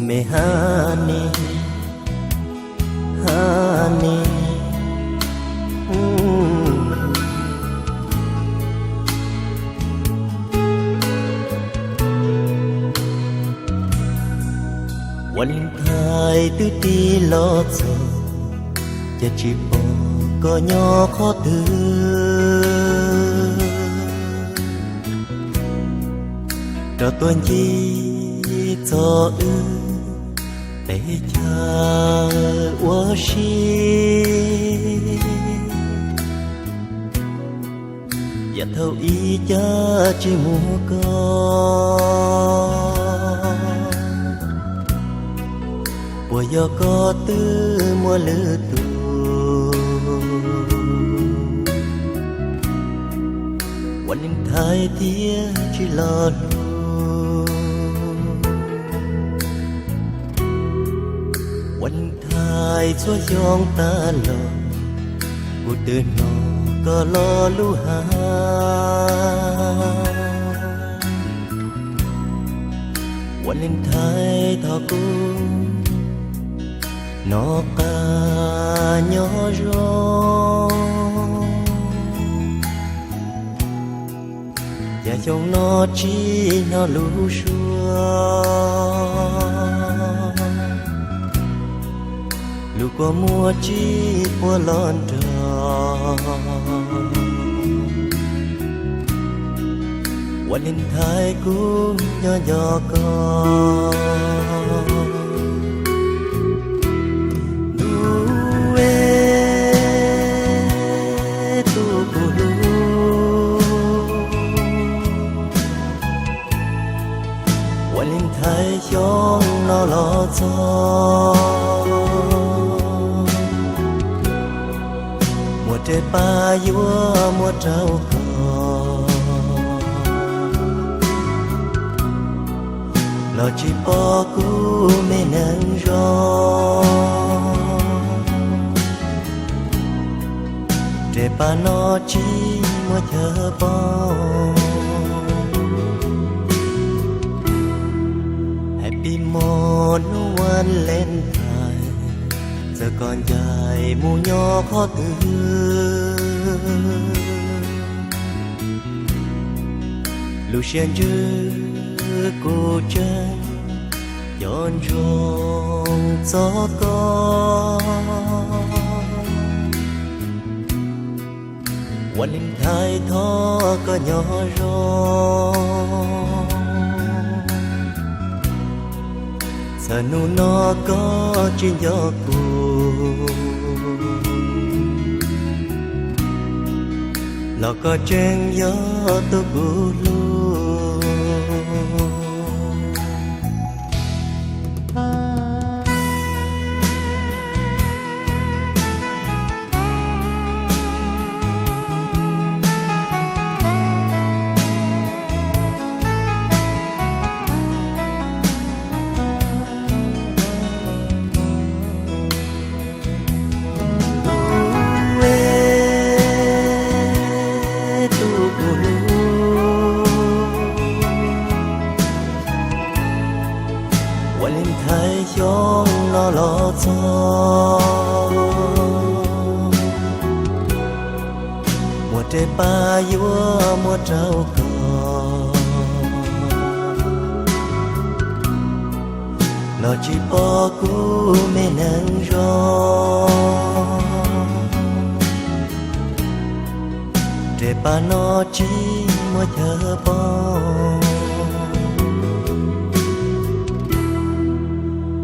Me Honey, Honey, Valentine twb tig los txog, ces tsis pom koj nyob qhov twg. Rov tuaj ncig txog wb peb chaw ua si, yav thaum ub cas tsis muaj koj, puas yog koj twb muaj lwm tus? Valentine thiaj tsis los hlub. Valentine txhua xyoo tas los, kuv twb hnov koj lo lus hais. Valentine thov kuv noj qab nyob zoo, cas xyoo no tsis hnov lus sua, lus kua muag tsis pub los nrog. Valentine kuv nyob nco koj, ntuj es tus kuv hlub. Valentine xyoo no los txog, muaj reb pab yuav muab rau koj, los tsis pom kuv me neeg zoo. Reb pab no tsis muaj chaw poob. Happy Month hnub Valentine, txawm koj ncaim mus nyob qhov twg, lub siab ntsws kuv tseem nco ntsoov txog koj. Valentine thov koj nyob zoo, txawm hnub no koj tsis nco kuv, los koj tseem yog tus kuv hlub. Tus kuv hlub, Valentine xyoo no los txog, muaj reb pab yuav muab rau koj, los tsis pom kuv me neeg zoo. Reb pab no tsis muaj chaw poob.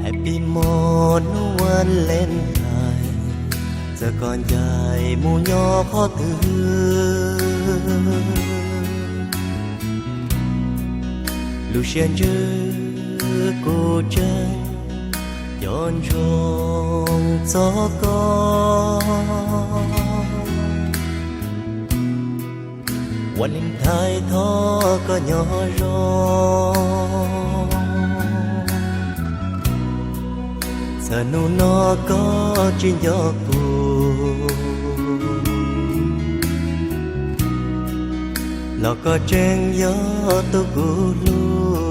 Happy Month hnub Valentine, txawm koj ncaim mus nyob qhov twg, lub siab ntsws kuv tseem nco ntsoov txog koj. Valentine thov koj nyob zoo, txawm hnub no koj tsis nco kuv, los koj tseem yog tus kuv hlub.